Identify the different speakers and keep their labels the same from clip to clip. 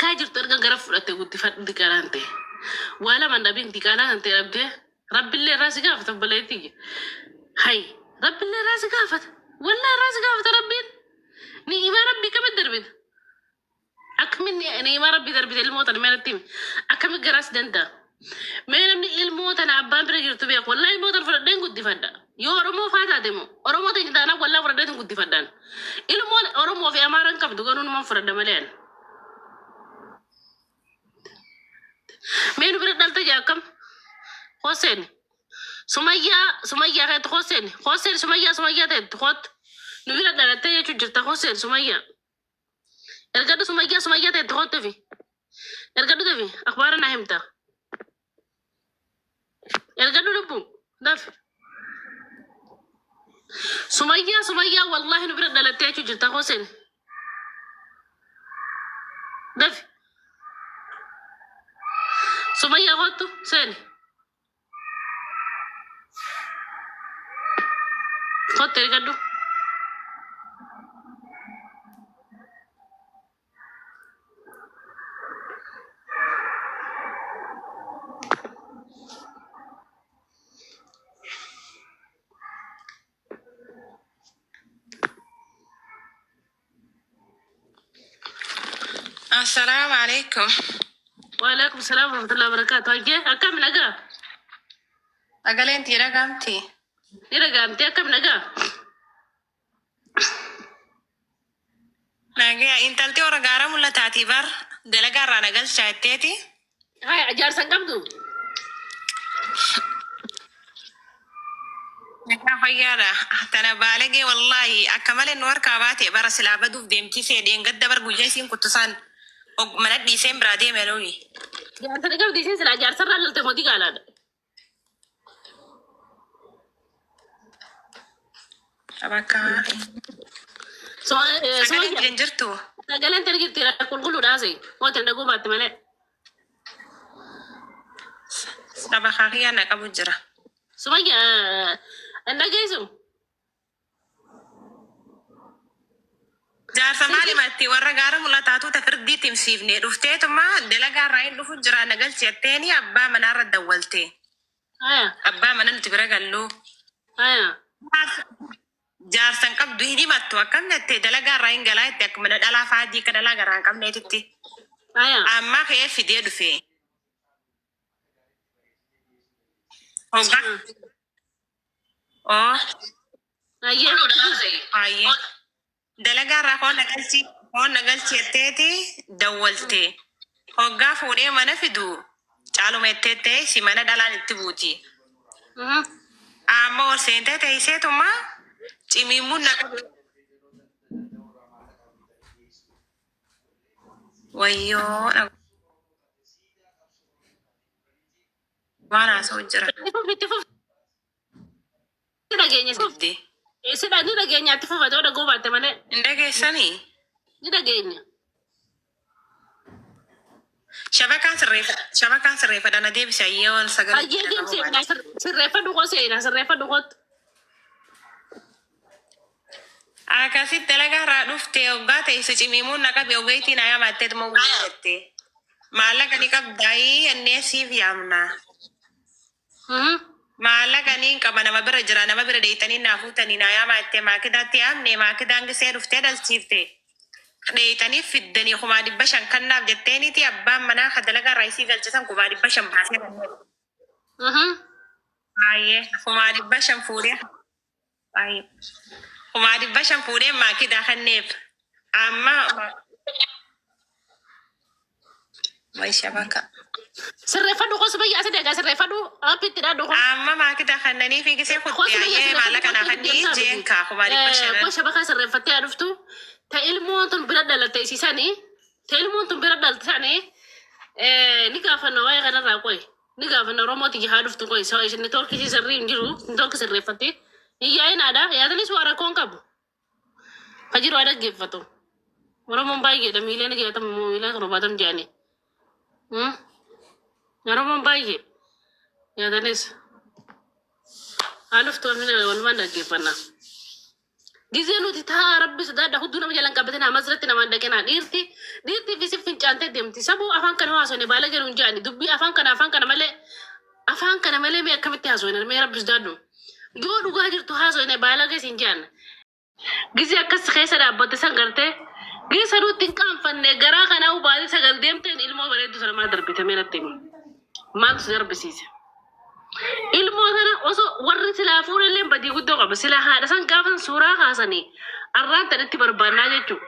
Speaker 1: Takkaa jirtu erga gara fudhatte guddifadhu diqaalaan ta'e. Waa lama hin dhabin diqaalaa kan ta'e dhabdee rabbillee irraa si gaafata obboleettii. Hay rabbillee irraa si gaafata. Wallaa irraa si gaafata rabbiin. Ni'imaa rabbii kamitti darbita? Akkamiin ni'imaa rabbii darbite ilmoo tana mee natti himi. Akkamitti garaa si danda'a? Mee namni ilmoo tana abbaan bira jirtu beeku. Wallaahi ilmoo tana fudhadheen guddifadha. Yoo Oromoo faa taate moo Oromoo teenya taanaan wallaahi fudhadheetin guddifadhaan. Ilmoon Oromoo fi Amaaraan qabdu garuu numan fudhadha malee ani. Mee nu bira dhalte jaa akkam? Hoseen. Sumayyaa Sumayyaa keetti Hoseen. Hoseen Sumayyaa Sumayyaa teetti kottu. Nu bira dhalattee jechuun jirta Hoseen Sumayyaa. Ergadhu Sumayyaa Sumayyaa teetti kottu fi. Ergadhu dafi akhbaara naa himta. Ergadhu lubbu dafi. Sumayyaa Sumayyaa wallaahi nu bira dhalattee jechuu jirta Hoseen. Dafi. Sumayyaa kottu seeni. Kottu ergadhu.
Speaker 2: Assalaamu alaikum.
Speaker 1: Waalaikum salaam warahmatullahi wabarakatuh. Hayyee akkam nagaa?
Speaker 2: Sagaleen tiyya dhagahamti.
Speaker 1: Ni dhagahamtee akkam nagaa?
Speaker 2: Nagaya intalti warra gaara mul'ataatii bar dalagaa irraa na galchaa jetteeti.
Speaker 1: Haya jaarsa hin qabdu?
Speaker 2: Nagaa fayyaadha. Tana baalagee wallaahi akka malee nu harkaa baate bara silaa baduuf deemchisee dheengadda bar guyyaa isiin kuttusaan mana dhiiseen biraa deeme nuyi.
Speaker 1: Jaarsa ni qabdi isiin silaa jaarsa irraa lalte mootii gaalaadha.
Speaker 2: Bakka
Speaker 1: So,
Speaker 2: sagaleen
Speaker 1: Sumayya
Speaker 2: tiyya hin jirtu.
Speaker 1: sagaleen tani jirti qulqulluudha haasa'e. Mootiin dhaguu baatte malee.
Speaker 2: Saba kaakiyyaa na qabu jira.
Speaker 1: Sumayya hin dhageessu.
Speaker 2: Jaarsa maali matti warra gaara mul'ataatu ta firdii timsiifne dhufteetuma dalagaa irraa hin dhufu jira na galchi jetteeni abbaa manaarra dawwalte.
Speaker 1: Haya
Speaker 2: Abbaa mana nuti bira gallu.
Speaker 1: haya.
Speaker 2: Jaarsa hin qabdu hin himattu akkam jette dalagaa irraa hin galaa jette akkuma dhalaa faadii akka dhalaa garaa hin qabneetitti.
Speaker 1: Haya.
Speaker 2: Amma ka'ee fidee dhufe. Hoggaa. Oo.
Speaker 1: Hayyee.
Speaker 2: Hayyee. Dalagaa irraa koon na galchi koon na galchi jetteeti dawwalte. Hoggaa fuudhee mana fidu caaluma jetteettee si mana dhalaan itti buuti. Amma ol seentee teesseetuma cimiimmuun na qabe. Wayyoo na waan haasa'u jira.
Speaker 1: Itti fufi itti fufi dhageenya.
Speaker 2: Didde.
Speaker 1: Sidha ni dhageenya itti fufa ta'uu dhaguu baatte malee
Speaker 2: Hin dhageessanii?
Speaker 1: ni dhageenya.
Speaker 2: Shabakaan sirreeffadha. Shabakaan sirreeffadha na deebisi ayyoon sagalee
Speaker 1: Hayyee
Speaker 2: dhagahuu
Speaker 1: deemsee
Speaker 2: baate.
Speaker 1: sirreeffadhu qosee sirreeffadhu qottu.
Speaker 2: Akkasitti dalagaa irraa dhufte hoggaa teessu cimiimuun na qabe ogeettii na yaamattee tuma waliin jette. Maallaqa ni qabdaayii jennee siif yaamna. Maallaqa ni qaba nama bira jira nama bira dheeytanii naa fuutanii naa yaamaa jettee maakidaatti yaamne maakidaan gisee dhuftee dhalchiifte. Dheeytanii fiddanii 500,000 kannaaf jetteeniiti abbaan manaa ka dalagaa irraa isii galchisan 500,000 baasee kenneef. Baay'ee 500,000 fuudhee baay'ee 500,000 fuudhee maakidaa kenneef. Amma way shabaka.
Speaker 1: Sirreeffadhu qosu bayya asi deegaa sirreeffadhu appitti dhaadhu kun.
Speaker 2: Amma maakidaa kennanii fi gisee
Speaker 1: Qosu
Speaker 2: kutte
Speaker 1: bayya
Speaker 2: ayyee
Speaker 1: sirreeffadhu
Speaker 2: maallaqa naa
Speaker 1: qosu
Speaker 2: kennii
Speaker 1: deemsaa
Speaker 2: jeen
Speaker 1: miti.
Speaker 2: kaa 500,000.
Speaker 1: Qosa bakaa sirreeffattee haa dhuftu. Ta ilmoon tun bira dhalatte isiisanii. Ta ilmoon tun bira dhalatte sanii ni gaafanna waa'ee kanarraa qoy. Ni gaafanna Oromoo tiyya haa dhuftu qoy. Sawa isin network isii sirrii hin jiru. Network sirreeffattee. Hin yaa'inaadha. Yaadanis waa rakkoon qabu. Ka jiru haa dhaggeeffatu. Oromoon baay'eedha. Miiliyoona 60 moo miiliyoona 70 jedhani. Oromoon baay'ee. Yaadanis. Haa dhuftu walumaan dhaggeeffanna. Gizee nuti taa'aa rabbi sodaadha hudduu nama jalan qabatinaa masratti namaan dhaqinaa dhiirti dhiirti fi si fincaantee deemti sabuu afaan kana haasofne baala jedhu hin jedhani dubbii afaan kana afaan kana malee afaan kana malee mee akkamitti haasofne mee rabbi sodaadhu yoo dhugaa jirtu haasofne baala geessi hin jedhan gizee akkas keessa dhaabbatte san gartee gizee sanuu ittiin qaanfanne garaa kanaa baatee sagal deemteen ilmoo bareeddu sana maal darbite mee natti himi maaltu si darbisiise. Ilmoo tana osoo warri silaa fuudhallee badii guddoo qaba. Silaa haadha san gaafa san suuraa kaasanii arraan tan itti barbaannaa jechuudha.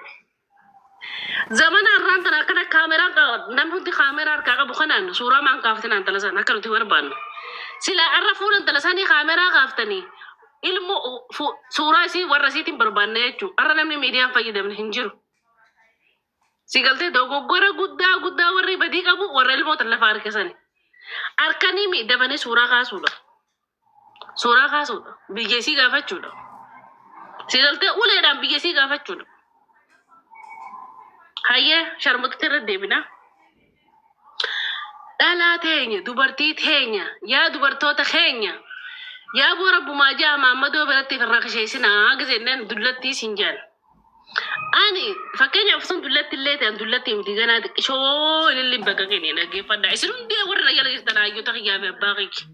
Speaker 1: Zamana arraan tana akkana kaameraa namni hundi kaameraa harkaa qabu kanaan suuraa maan kaaftan intala san akka nuti barbaannu. Silaa arra fuula intala sanii kaameraa kaaftanii ilmoo suuraa isii warra isiitiin barbaanna jechuudha. Arra namni miidiyaan fayyadamne hin jiru. Si galtee dogoggora guddaa guddaa warri badii qabu warra ilmoo tan lafa harkisani. Harkanii miidhamanii suuraa kaasuudha. Suuraa kaasuudha. Biyya isii gaafachuudha. Si galtee uleedhaan biyya isii gaafachuudha. Hayyee sharmuxitti irra deebina. Dhalaa teenya, dubartii teenya, yaa dubartoota keenya. Yaa boo rabbumaa jaa maammadoo biratti irraa kasheessinaa gisenneen dullattii siin jaan. Ani fakkeenyaaf sun dullatti illee ta'an dullatti miti ganaa xiqqishoo ililliin bakka keenya dhaggeeffadha. Isin hundee warra na jala jirtan hayyoota kiyyaa fi abbaa kiyya.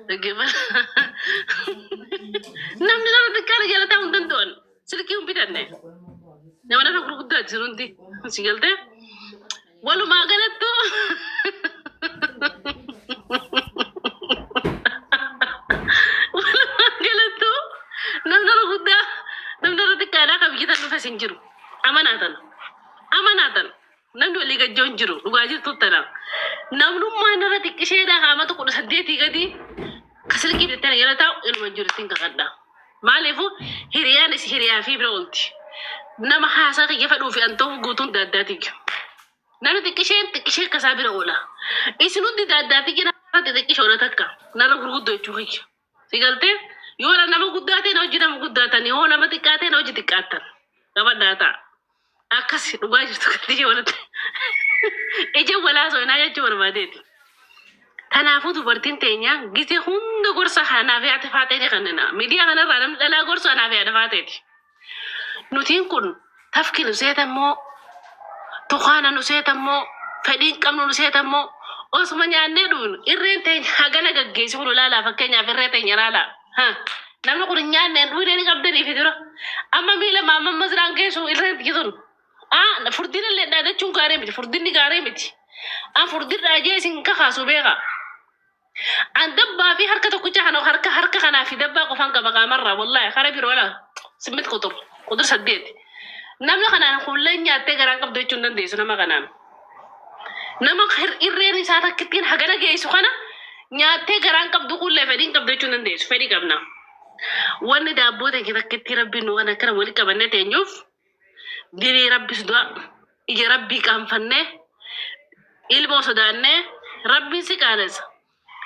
Speaker 1: Dhaggeeffadha. Namni nama xiqqaa na jala taa'uu hin danda'an. Silkii hin bitanne. Nama nama gurguddaati isin hundi. Si galtee? Walumaa galattuu. Walumaa galattuu namni irra guddaa namni irra xiqqaadhaa kan biyya tan dhufes hin jiru. Amanaa tana. Amanaa tana. Namni walii gajjoo hin jiru. Dhugaa jirtu tana. Namnummaan irra xiqqisheedhaa haamata 18 gadi ka silkii bitatee jala taa'u inuma jiru ittiin kakadha. Maaliifuu hiriyaan isi hiriyaa fi bira oolti. Nama haasaa kiyya fedhuu fi antoofu guutuun daaddaati. Namni xiqqisheen xiqqishee akkasaa bira oola. Isin hundi daaddaati jira xixiqqishoodha takka. Narra gurguddoo jechuu kiyya. Si galtee yoo nama guddaa ta'e na hojii nama guddaa ta'an yoo nama xiqqaa ta'e na hojii xiqqaattan. Qabadhaa ta'a. Akkas dhugaa jirtu kan ija walitti ija walaa soinaa jechuu barbaadeeti. Kanaafuu dubartiin teenya gizee hunda gorsa anaa fi haati faaxee ni kennina. Miidiyaa kanarraa namni dhalaa gorsu anaa fi haadha faaxeeti. Nutiin kun tafki nu seetammoo tukaana nu seetammoo fedhiin qabnu nu seetammoo osuma nyaannee dhugnu irreen teenya hagana gaggeessu kun ilaalaa fakkeenyaaf irree teenya ilaalaa. Ha namni kun hin nyaanne hin dhugne ni qabdanii fi dura amma miila maamman masraan geessu irreen tiyya tun. Ah furdina illee dhaadachuun gaarii miti furdinni gaarii miti. An furdin dhaajee isin kakaasu beekaa. An dabbaa fi harka tokkicha kana harka harka kanaa fi dabbaa qofaan qaba qaamarraa wallahi kara biroo la simmit quxur quxur saddeet. Namni kanaan kulleen nyaattee garaan qabdu jechuun hin dandeessu nama kanaan. Nama irreen isaa takkittiin hagana geessu kana nyaattee garaan qabdu kullee fedhii hin qabdu jechuun hin dandeessu fedhii qabna. Wanni daabboo ta'e takkittii rabbiin nu waan akkana walitti qabannee teenyuuf dilii rabbis du'a ija rabbii qaanfannee ilmoo sodaannee rabbiin si qaanessa.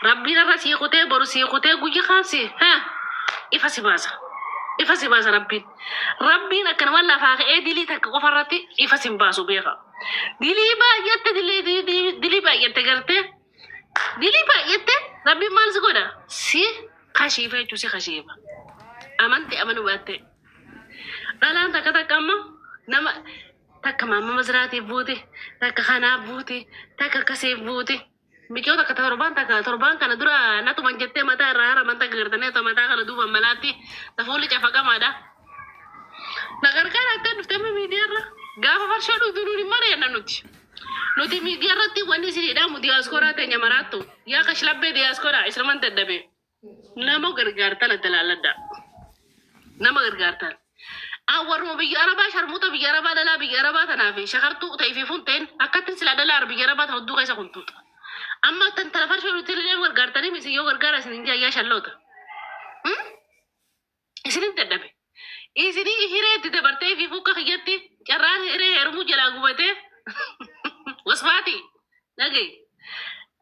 Speaker 1: Rabbiin irra sii kutee boru sii kutee guyya kaan si ha ifa si baasa. Ifa si baasa rabbiin. Rabbiin akkanuma lafaa ka'ee dilii takka qofa irratti ifa si hin baasu beeka. Dilii baay'atte dilii dilii dilii baay'atte gartee dilii baay'atte rabbiin maal si godha? Si kashiifa jechuun si kashiifa. Amante amanuu baatte. Dhalaan takka takka amma nama takka maamma masraatiif buute takka kanaaf buute takka akkasiif buute. Micoo takka torbaan takka torbaan kana dura natuman jettee mataa irraa haraman takka gartanii otoo mataa kana duuban malaatti tafuulli cafaqamaadha. Na gargaara akka dhuftee amma miidiyaarra gaafa farshoo dhugdu nuun hin mari'anna nuti. Nuti miidiyaarratti wanni isin hidhamu diyaaskooraa teenya maraattu. Yaa kashlabbee diyaaskooraa isirman dadhabe. Nama gargaartan adda laalladha. Nama gargaartan. An warruma biyya arabaa sharmuuta biyya arabaa dhalaa biyya arabaa tanaa fi shakartuu ta'ee fi funteen akkattiin silaa dhalaa biyya arabaa tan hudduu keessa kuntuuta. Amma tan tana farshoo nuti illee gargaartanii misi yoo gargaara isin hin jaayyaa shalloota. Isinin dadhabe. Isinii hiree itti dabartee fi fukka kiyyatti carraan hiree heerumuu jalaa gubatee wasfaati dhagaye.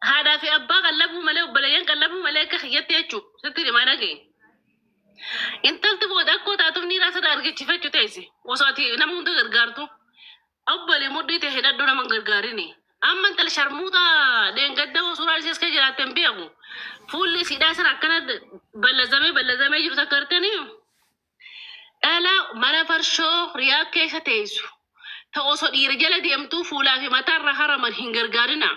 Speaker 1: Haadhaa fi abbaa qallabuu malee obboleeyyan qallabuu malee akka kiyyatti jechuu sitti himaa dhagaye. Intalti booda akkoo taatuuf niiraa sirraa argachifachuu teessi. Osoo ati nama hunda gargaartu obbolee mudhii ta'e hidhadhu nama hin gargaarini. Amma intala sharmuuta dheengadda suuraa ishee keessa jiraatte hin beeku. Fuulli isiidhaa sana akkana ballazamee ballazamee jiru takka argitanii. Dhala mana farshoo riyaa keessa teessu ta osoo dhiira jala deemtuu fuulaa fi mataarra haraman hin gargaarina.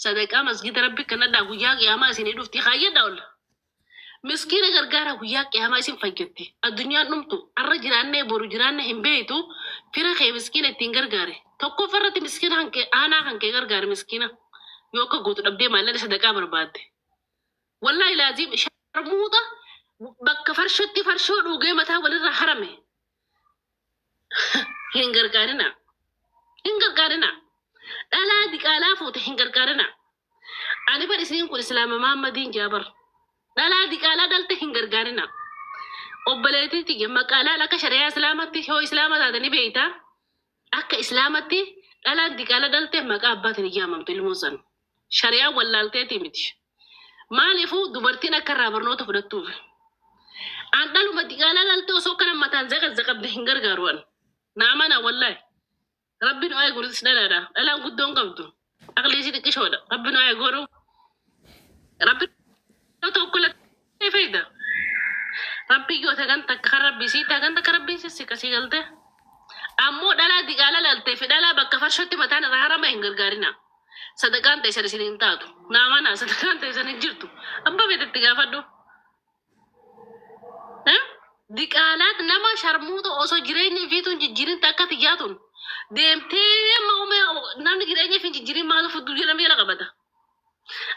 Speaker 1: Sadaqaa masgida Rabbi kanadhaa guyyaa qiyaamaa isinii dhufti kaayyadha olla. Miskiina gargaara, guyyaa qiyaamaa isin fayyaddi. Addunyaan dhumtu arra jiraannee boru jiraanne hin beektu. Fira kee miskiina ittiin gargaare. Tokkoffaa irratti miskiina hankee aanaa hankee gargaare, miskiina. Yoo akka gootu dhabdee maallaqa sadaqaa barbaadde. Wallaahi laaziim, sharmuuxa bakka farshootti farshoo dhugee mataa walirra harame hin gargaarina. Hin gargaarina. Dhalaa diqaalaa fuute hin gargaarina. Ani bar isiin kun Islaama Mahammadiin jaabar. Dhalaa diqaalaa dhalte hin gargaarina. Obboleettii tiyya, maqaalaan akka shari'aa Islaamatti yoo Islaama taatanii beeyta, akka Islaamatti dhalaan diqaalaa dhalte maqaa abbaatiin hin yaamamtu ilmoon san. Shari'aa wallaalteeti miti. Maaliifuu dubartiin akka irraa barnoota fudhattuuf. An dhaluma diqaalaa dhalte osoo kana mataan zaqazzaqabde hin gargaaru an. Na amanaa wallaahi. Rabbi nu haa eegu, dhalaadha. Dhalaan guddoon qabdu. Aqlii isii xiqqishoodha. Rabbi nu haa eegu. Rabbi tokko lattee fayyada. Rabbi yoo tagan takka kan Rabbi sii tagan takka Rabbi si kasii galte. Ammoo dhalaa diqaalaa dhaltee fi dhalaa bakka farshootti mataan irraa harama hin gargaarina. Sadaqaan ta'e san isin hin taatu. Na amanaa, sadaqaan ta'e san hin jirtu. Abba feetetti gaafadhu. Diqaalaat nama sharmuuta osoo jireenya ifiituun jijjiirin takka xiyyaatuun deemtee amma namni jireenya ifin jijjiirin maal fudduu jedhamee jala qabata.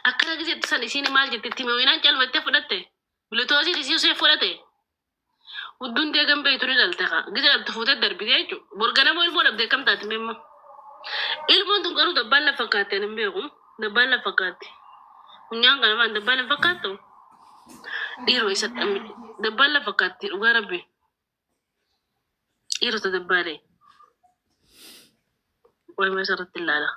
Speaker 1: Akkana gizeetti san isiin maal jette? Itti mi'ooyinaan calmattee fudhatte. Bilitoosiin isii ishee fudhate. Hudduun deegan beektu ni dhalte kaa. Gizee dhaltu fuutee darbite jechuudha. Borganamo ilmoo dhabdee kam taati meemma? Ilmoon tun garuu dabbaan lafa fakkaatti, ani hin beeku. Dabbaan lafa fakkaatti. Funyaan kana faan dabbaan hin fakkaattu? Dhiiroo isa dabbaan lafa fakkaatti, dhugaa Rabbi. Dhiirota dabbaalee. Waa'ee isarratti ilaala.